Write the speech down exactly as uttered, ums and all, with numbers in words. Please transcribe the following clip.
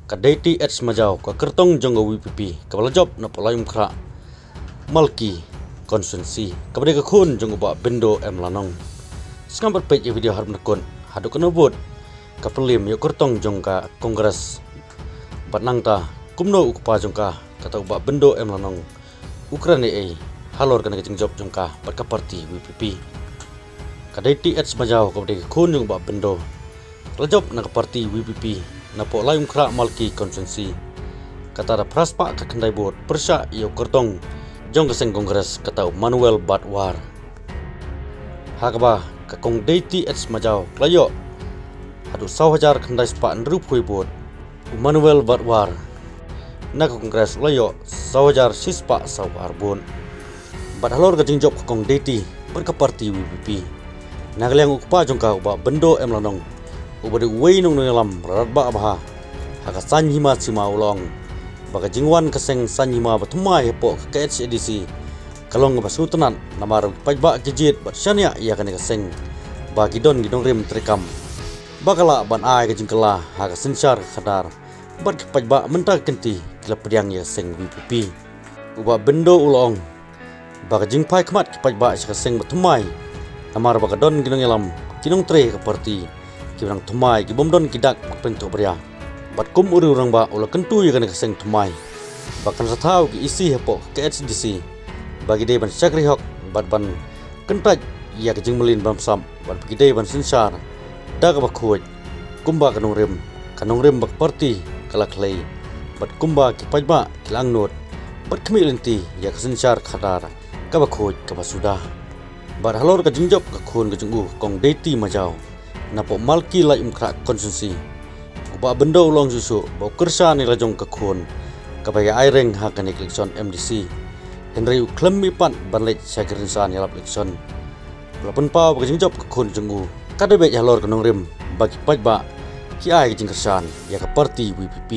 Ka Deiti H Majaw, ka kyrtong jong ka V P P kaba la jop na Polaimkhrah Malki Constituency, kaba dei ka khun jong u Bah Bindo M Lanong. Sngap bad peit ïa video haduh kane, haduh kane bud ka pynliem ïa u kyrtong jong ka Congress. Bad nangta kumno u kpa jong ka, kata u Bah Bindo M Lanong, u kren ei ei halor kane ka jingjop jong ka bad ka parti V P P. Ka Deiti H Majaw, kaba dei ka khun jong u Bah Bindo, ka la jop na ka parti V P P na Polaimkhrah Malki Constituency. Kata da phra spah ka khyndai vote pyrshah ïa u kyrtong jong ka seng Congress, kata u Manuel Batwar. Ha kaba ka kong Deiti H Majaw ka la ïoh haduh saw hajar khyndai spah hynriewphew vote. U Manuel Batwar na ka Congress u la ïoh saw hajar shi spah saw ar vote. Bad halor ka jingjop ka kong Deiti bad ka parti V P P, na ka liang u kpa jong ka u Bah Bindo M Lanong, uba dei uwei u nongïalam radbah bha ha ka saiñ hima sima, u la ong ba ka jingwan ka seng saiñ hima ba thymmai hapoh ka K H A D C ka long kaba sngewtynnat, namar ki paidbah ki jied bad shaniah ïa kane ka seng ba ki don ki nongrim treikam ba ka lah ban ai ka jingkylla ha ka synshar ka khadar. Bad ki paidbah mynta ka kynti ki la pdiang ïa ka seng V P P. U Bah Bindo u la ong ba ka jingphai khmat ki paidbah sha ka seng ba thymmai, namar ba ka don ki nongïalam, ki nongtrei ha ka parti kiba dang thymmai, ki bym don ki dak ba pynthok bria. Bad kum u riew rangbah u la kyntu ïa kane ka seng thymmai ba kan sa thaw ki E C hapoh ka K H A D C ba ki dei ban shakri hok bad ban kyntait ïa ka jingmlien bamsap, bad ba ki dei ban synshar da kaba khuid, kumba ka nongrim, ka nongrim ba ka parti ka la khlei, bad kumba ki paidbah ki la angnud bad khmih lynti ïa ka synshar khadar kaba khuid kaba suda. Bad halor ka jingjop ka khun ka jong u, kong Deiti Majaw, na poh Malki Laitumkhrah Constituency, u Bah Bindo u la ong shuh shuh ba u kyrshan ïa la jong ka khun kaba ïa aireng ha kane ka election M D C, hynrei u khlem mihpat ban leit sha ki rynsan ïalap election. U la pynpaw ba ka jingjop ka khun jong u ka dei beit halor ka nongrim ba ki paidbah ki ai ka jingkyrshan ïa ka parti V P P.